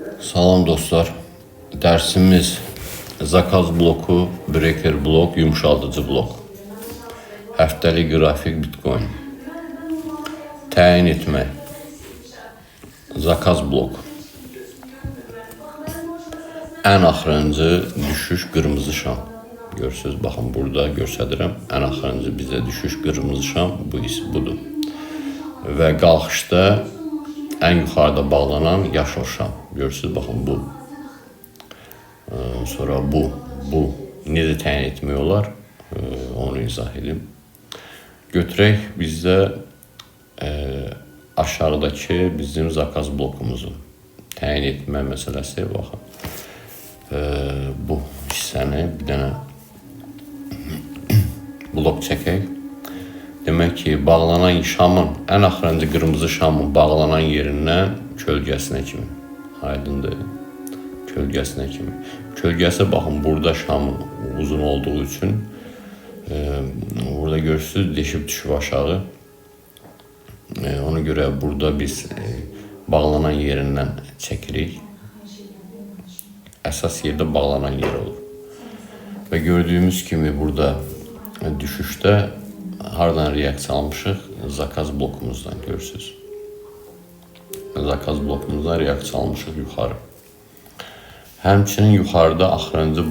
Salam dostlar. Dərsimiz zakaz bloku, breaker blok, yumşaldıcı blok. Həftəlik qrafik Bitcoin. Təyin etmək. Zakaz blok. Ən axırıncı düşüş qırmızı şam. Görürsüz, baxın burada göstərirəm. Ən axırıncı bizə düşüş qırmızı şam bu is budur. Və qalxışda ən yuxarıda bağlanan yaşıl şam. Görürsüz, baxın bu. Sonra bu necə təyin etmək olar? Onu izah edim. Götürək bizdə aşağıdakı bizim zakaz blokumuzu təyin etmə məsələsi baxın. Bu hissəni bir dənə blok çəkək. Demək ki, bağlanan şamın, ən axırıncı qırmızı şamın bağlanan yerindən kölgəsinə kimi. Aydındır? Kölgəsinə kimi. Kölgəsi baxın burada şamın uzun olduğu üçün burada görürsünüz deşib düşüb aşağı. Ona görə burada biz bağlanan yerindən çəkirik. Əsas yerdə bağlanan yer olur. Və gördüyümüz kimi burada düşüşdə hardan reaksiya almışıq? Zakaz blokumuzdan görürsünüz. Zakaz blokumuzdan reaksiya almışıq yuxarı. Həmçinin yuxarıda axırıncı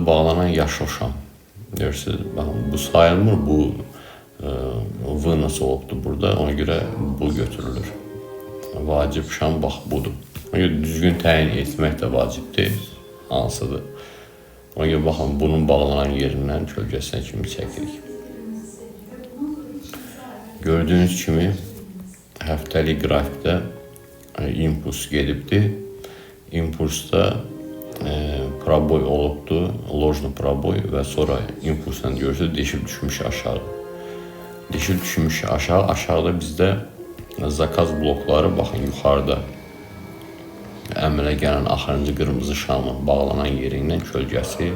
bağlanan yaşıl şam. Görürsünüz, baxın bu sayılmır, bu V nasıl olubdur burada, ona görə bu götürülür. Vacib şam bax budur. Ona görə düzgün təyin etmək də vacibdir. Hansıdır? Ona görə baxın bunun bağlanan yerindən kölgəsinə kimi çəkirik. Gördüyünüz kimi həftəlik qrafikdə impuls gedibdi. İmpulsda proboy olubdu, ложный proboy və sonra impulsla görürsünüz deşib düşmüş aşağı. Deşib düşmüş aşağı. Aşağıda bizdə zakaz blokları baxın yuxarıda əmələ gələn axırıncı qırmızı şamın bağlanan yeri ilə kölgəsi.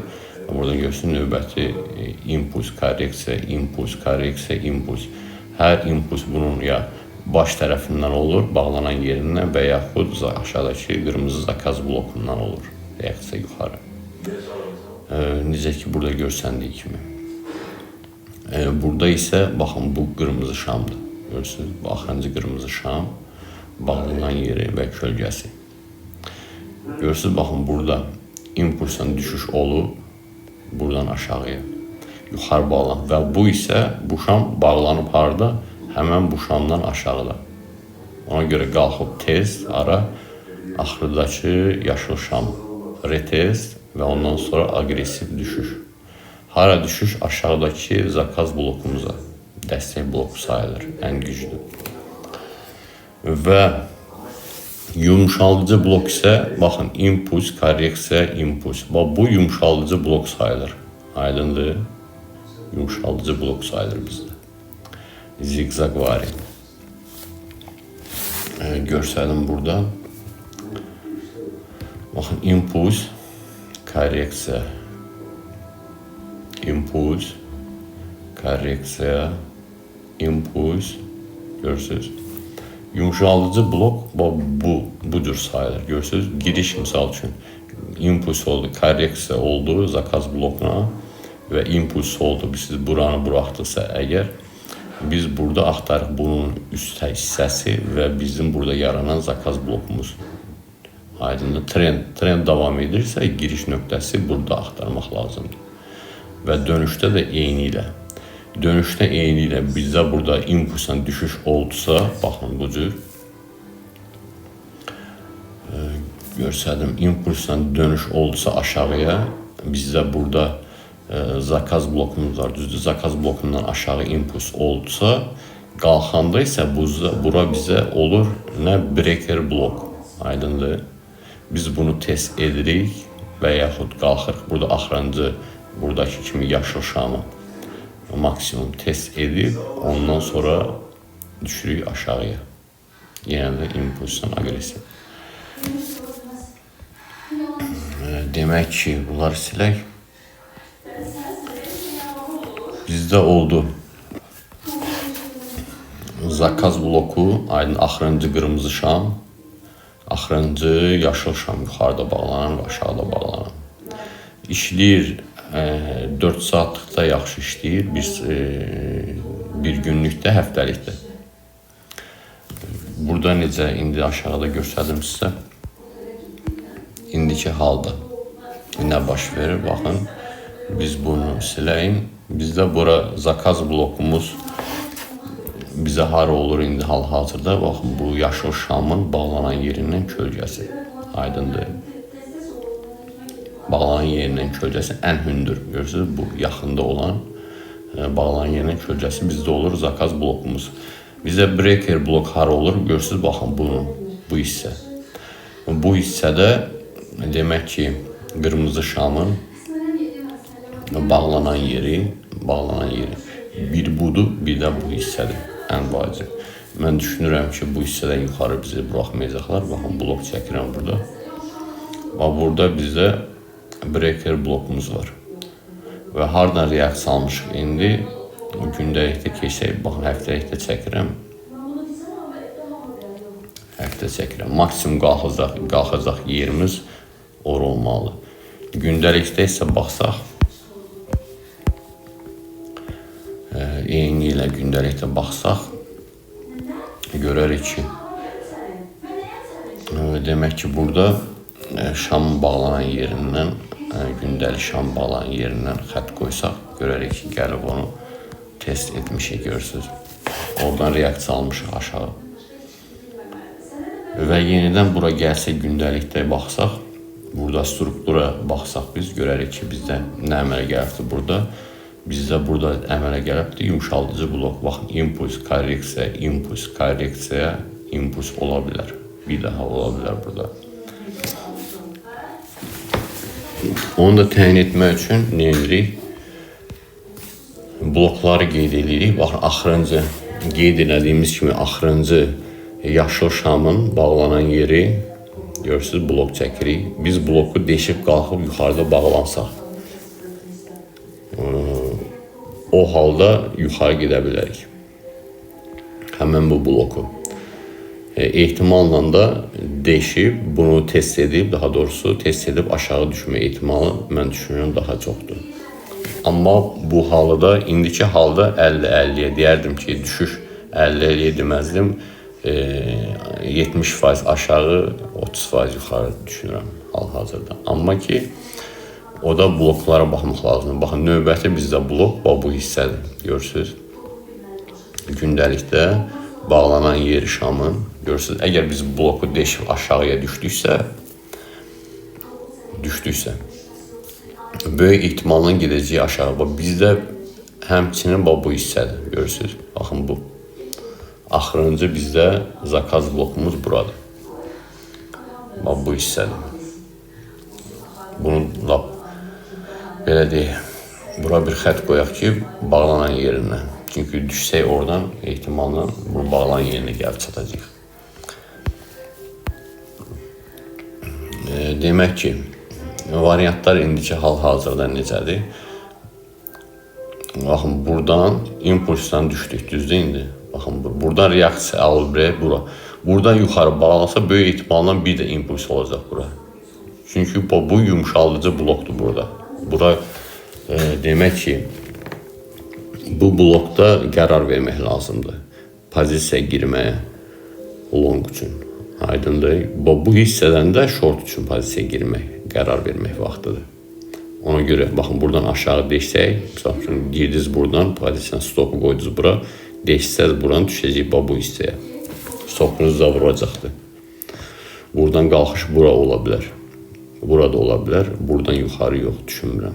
Burada görürsünüz növbəti impuls, korreksiya, impuls, korreksiya, impuls. Hər impuls bunun ya baş tərəfindən olur, bağlanan yerindən və yaxud aşağıdakı qırmızı zakaz blokundan olur. Reaksiya yuxarı. Necə ki burada görsəndiyi kimi. Burada isə baxın bu qırmızı şamdır. Görürsünüz, bu axırıncı qırmızı şam bağlanan yeri və kölgəsi. Görürsünüz, baxın burada impulsdan düşüş olub buradan aşağıya yuxarı bağlan və bu isə bu şam bağlanıb harda? Həmən bu şamdan aşağıda. Ona görə qalxıb tez ara axırdakı yaşıl şam retest və ondan sonra aqressiv düşüş. Hara düşüş? Aşağıdakı zakaz blokumuza dəstək bloku sayılır, ən güclü. Və yumşaldıcı blok isə baxın impuls, korreksiya, impuls. Bax bu yumşaldıcı blok sayılır. Aydındır? Yumşaldıcı blok sayılır bizdə. Zigzag vari. Görsəlim burada. Baxın impuls, korreksiya, impuls, korreksiya, impuls. Görürsünüz. Yumşaldıcı blok bu cür sayılır. Görürsünüz, giriş misal üçün impuls oldu, korreksiya oldu zakaz blokuna və impuls oldu. Siz buranı buraxdıqsa əgər biz burada axtarıq bunun üst hissəsi və bizim burada yaranan zakaz blokumuz. Aydındır. Trend davam edirsə giriş nöqtəsi burada axtarmaq lazımdır. Və dönüşdə də eyni ilə. Dönüşdə eyni ilə bizdə burada impulsla düşüş oldusa, baxın bu cür göstərdim. İmpulsla dönüş oldusa aşağıya, bizdə burada zakaz blokumuz var. Düzdür, zakaz blokundan aşağı impuls oldusa, qalxanda isə bura bizə olur nə breaker blok. Aydındır. Biz bunu test edirik və yaxud qalxırıq burada axırıncı buradakı kimi yaşıl şamı maksimum test edib ondan sonra düşürük aşağıya. Yenə də impulsdan aqressiv. Demək ki, bunları silək. Bizdə oldu zakaz bloku, aydın axırıncı qırmızı şam. Axırıncı yaşıl şam yuxarıda bağlanan və aşağıda bağlanan. İşləyir, 4 saatlıqda yaxşı işləyir, bir günlükdə, həftəlikdə. Burada necə, indi aşağıda göstərdim sizə. İndiki halda nə baş verir? Baxın, biz bunu siləyim. Bizdə bura zakaz blokumuz bizə hara olur indi hal-hazırda? Baxın, bu yaşıl şamın bağlanan yerindən kölgəsi. Aydındır. Bağlanan yerindən kölgəsi ən hündür. Görürsünüz, bu yaxında olan bağlanan yerindən kölgəsi bizdə olur zakaz blokumuz. Bizə breaker blok hara olur? Görürsünüz, baxın bunun, bu hissə. Bu hissədə demək ki, qırmızı şamın bağlanan yeri. Bir budur, bir də bu hissədir ən vacib. Mən düşünürəm ki, bu hissədən yuxarı bizi buraxmayacaqlar. Baxın, blok çəkirəm burada. Və burada bizdə breaker blokumuz var. Və hardan reaksiya almışıq indi? O gündəlikdə keçsək, baxın, həftəlikdə çəkirəm. Həftə çəkirəm. Maksimum qalxacaq yerimiz or olmalı. Gündəlikdə isə baxsaq, eyni ilə gündəlikdə baxsaq, görərik ki, demək ki, burada şam bağlanan yerindən, gündəlik şam bağlanan yerindən xətt qoysaq, görərik ki, gəlib onu test etmişik, görürsünüz. Oradan reaksiya almışıq aşağı. Və yenidən bura gəlsək, gündəlikdə baxsaq, burada struktura baxsaq biz görərik ki, bizdə nə əmələ gəlibdir burada. Bizdə burada əmələ gəlibdir yumşaldıcı blok. Baxın, impuls, korreksiya, impuls, korreksiya, impuls ola bilər. Bir daha ola bilər burada. Onu da təyin etmək üçün nə edirik? Blokları qeyd edirik. Baxın, axırıncı qeyd elədiyimiz kimi axırıncı yaşıl şamın bağlanan yeri, görürsünüz, blok çəkirik. Biz bloku deşib qalxıb yuxarıda bağlansaq, o halda yuxarı gedə bilərik. Həmən bu bloku. Ehtimalla da deşib, bunu test edib, daha doğrusu test edib aşağı düşmə ehtimalı mən düşünürəm daha çoxdur. Amma bu halı da, indiki halda 50-50-yə deyərdim ki, düşüş 50-50-yə deməzdim. 70% aşağı, 30% yuxarı düşünürəm hal-hazırda. Amma ki, o da bloklara baxmaq lazımdır. Baxın, növbəti bizdə blok bu hissədir. Görürsünüz. Gündəlikdə bağlanan yeri şamın. Görürsünüz, əgər biz bloku deşib aşağıya düşdüksə, böyük ehtimalla gedəcəyik aşağı. Bax, bizdə həmçinin bax, bu hissədir. Görürsünüz. Baxın, bu. Axırıncı bizdə zakaz blokumuz buradır. Bax, bu hissədir. Bunu lap belə deyək, bura bir xətt qoyaq ki, bağlanan yerindən. Çünki düşsək oradan ehtimalla bu bağlanan yerinə gəlib çatacaq. Demək ki, variantlar indiki hal-hazırda necədir? Baxın, buradan impulsdan düşdük, düzdür indi? Baxın, buradan reaksiya alıb bura. Buradan yuxarı bağlansa böyük ehtimalla bir də impuls olacaq bura. Çünki bu yumşaldıcı blokdur burada. Bura demək ki, bu blokda qərar vermək lazımdır. Pozisiya girməyə long üçün. Aydındır. Bu hissədən də short üçün pozisiya girmək, qərar vermək vaxtıdır. Ona görə baxın, buradan aşağı deşsək, misal üçün girdiniz buradan, pozisiyanı stopu qoydunuz bura, deşsəz buranı düşəcək bu hissəyə. Stopunuz da vuracaqdır. Buradan qalxış bura ola bilər. Burada ola bilər. Buradan yuxarı yox, düşünmürəm.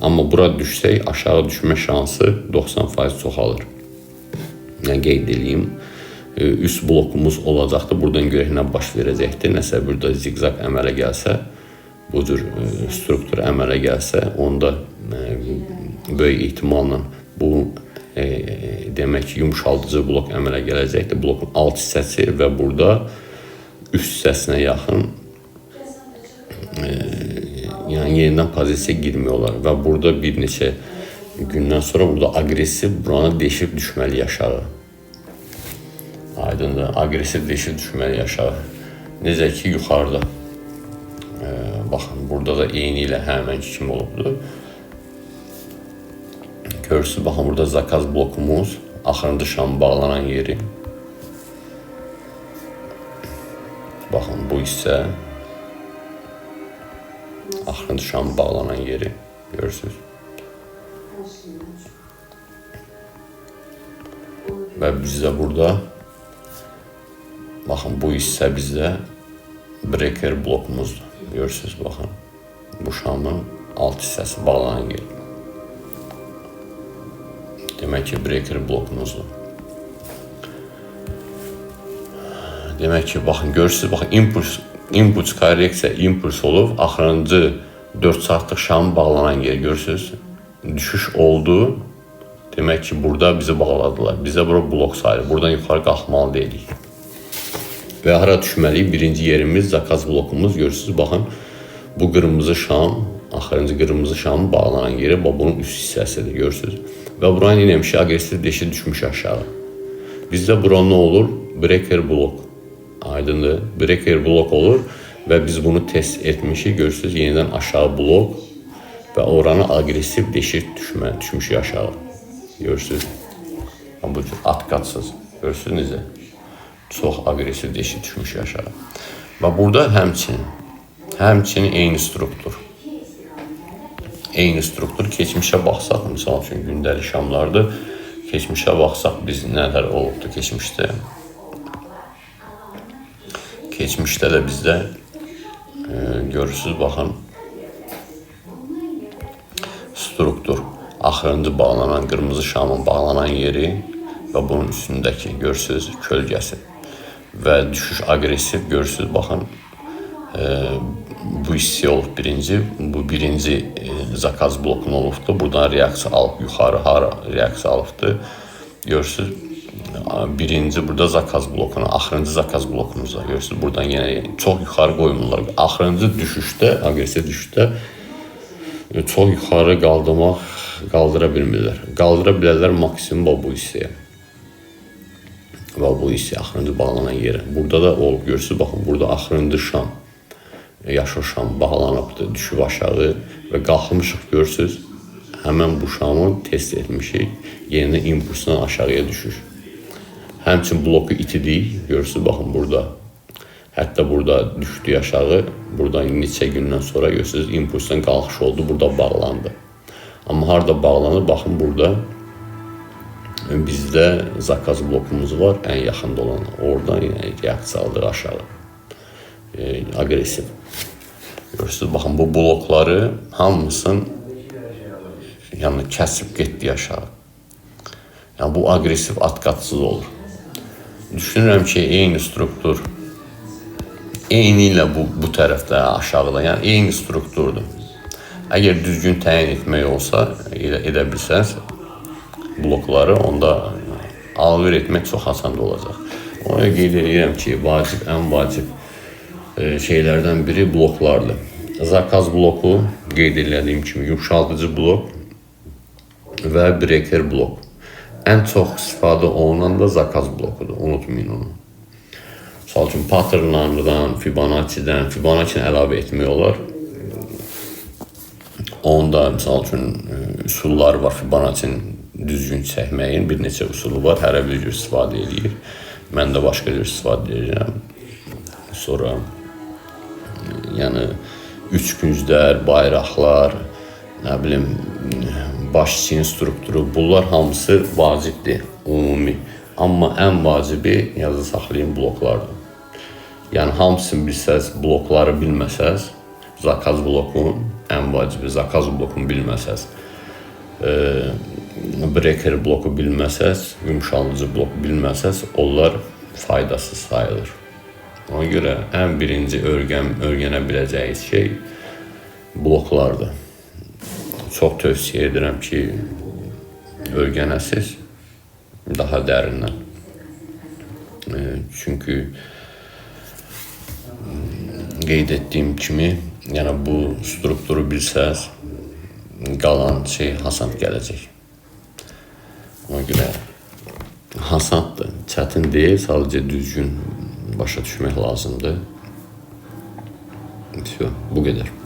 Amma bura düşsək, aşağı düşmə şansı 90% çoxalır. Yəni qeyd eləyim. Üst blokumuz olacaqdır. Buradan görək nə baş verəcəkdir. Nəsə burada ziqzaq əmələ gəlsə, bu cür struktur əmələ gəlsə, onda böyük ehtimalla bu demək ki, yumşaldıcı blok əmələ gələcəkdir. Blokun alt hissəsi və burada üst hissəsinə yaxın yəni yenidən pozisiya girmək olar və burada bir neçə gündən sonra burada aqressiv buranı deşib düşməli aşağı. Aydındır, aqressiv deşib düşməli aşağı. Necə ki, yuxarıda. Baxın, burada da eyni ilə həmənki kimi olubdur. Görürsünüz, baxın, burada zakaz blokumuz, axırıncı şam bağlanan yeri. Baxın, bu hissə axırıncı şam bağlanan yeri. Görürsünüz. Və bizdə burada, baxın, bu hissə bizdə breaker blokumuzdur. Görürsünüz, baxın, bu şamın alt hissəsi bağlanan yeri. Demək ki, breaker blokumuzdur. Demək ki, baxın, görürsünüz, baxın, impuls korreksiya, impuls olub, axırıncı 4 saatlıq şamın bağlanan yeri, görürsünüz, düşüş oldu. Demək ki, burada bizi bağladılar. Bizə bura blok sayılır. Buradan yuxarı qalxmalı deyilik. Və hara düşməliyik? Birinci yerimiz zakaz blokumuz. Görürsünüz, baxın, bu qırmızı şam, axırıncı qırmızı şamın bağlanan yeri, bunun üst hissəsidir, görürsünüz. Və buranı eləmişik, aqressiv deşi düşmüş aşağı. Bizdə bura nə olur? Breaker blok. Aydındır. Breaker blok olur və biz bunu test etmişik. Görürsünüz, yenidən aşağı blok və oranı aqressiv deşi düşmüşük aşağı. Görürsünüz. Bu cür atqatsız. Görürsünüz necə? Çox aqressiv deşi düşmüş aşağı. Və burada həmçinin eyni struktur. Eyni struktur. Keçmişə baxsaq, misal üçün gündəlik şamlardır. Keçmişə baxsaq biz nələr olubdu keçmişdə? Keçmişdə də bizdə görürsünüz, baxın, struktur. Axırıncı bağlanan, qırmızı şamın bağlanan yeri və bunun üstündəki, görürsünüz, kölgəsi. Və düşüş aqressiv, görürsünüz, baxın, bu hissə olub birinci, bu birinci zakaz blokunu olubdur. Buradan reaksiya alıb yuxarı, hara reaksiya alıbdır. Görürsünüz, birinci burada zakaz blokuna, axırıncı zakaz blokumuza, görürsünüz, buradan yenə çox yuxarı qoymurlar. Axırıncı düşüşdə, aqressiv düşüşdə çox yuxarı qaldıra bilmirlər. Qaldıra bilərlər maksimum bu hissəyə. Və bu hissə axırıncı bağlanan yerə. Burada da olub, görürsünüz, baxın, burada axırıncı şam, yaşıl şam bağlanıbdır, düşüb aşağı və qalxmışıq, görürsünüz, həmən bu şamı test etmişik, yenidən impulsdan aşağıya düşür. Həmçin bloku itidik, görürsünüz, baxın, burada. Hətta burada düşdü aşağı, buradan neçə gündən sonra görürsünüz, impulsdan qalxış oldu, burada bağlandı. Amma harada bağlanır, baxın, burada bizdə zakaz blokumuz var, ən yaxında olan. Oradan yəni, reaksiya aldıq aşağı. Aqressiv. Görürsünüz, baxın, bu blokları hamısını yəni, kəsib getdi aşağı. Yəni, bu aqressiv atqatsız olur. Düşünürəm ki, eyni struktur, eyni ilə bu tərəfdə, aşağıda, yəni eyni strukturdur. Əgər düzgün təyin etmək olsa, edə bilsəniz blokları, onda alver etmək çox asan olacaq. Ona qeyd edirəm ki, vacib, ən vacib şeylərdən biri bloklardır. Zakaz bloku, qeyd elədiyim kimi, yumşaldıcı blok və breaker blok. Ən çox istifadə olunan da zakaz blokudur, unutmayın onu. Misal üçün, patternlardan, Fibonacci-dən, Fibonacci-ni əlavə etmək olar. Onda, misal üçün, üsulları var Fibonacci-nin düzgün çəkməyin, bir neçə üsulu var, hərə bir cür istifadə edir. Mən də başqa cür istifadə edirəm. Sonra, yəni, üç künclər, bayraqlar, nə bilim, baş çiyin strukturu, bunlar hamısı vacibdir, ümumi. Amma ən vacibi, yadda saxlayın, bloklardır. Yəni, hamısını bilsəz, blokları bilməsəz, zakaz blokun, ən vacibi zakaz blokunu bilməsəz, breaker bloku bilməsəz, yumşalıcı bloku bilməsəz, onlar faydasız sayılır. Ona görə ən birinci öyrənə biləcəyiniz şey bloklardır. Çox tövsiyə edirəm ki, öyrənəsiz daha dərindən. Çünki qeyd etdiyim kimi, yəni bu strukturu bilsəz, qalan şey asan gələcək. Ona görə asandır, çətin deyil, sadəcə düzgün başa düşmək lazımdır. Всё, bu qədər.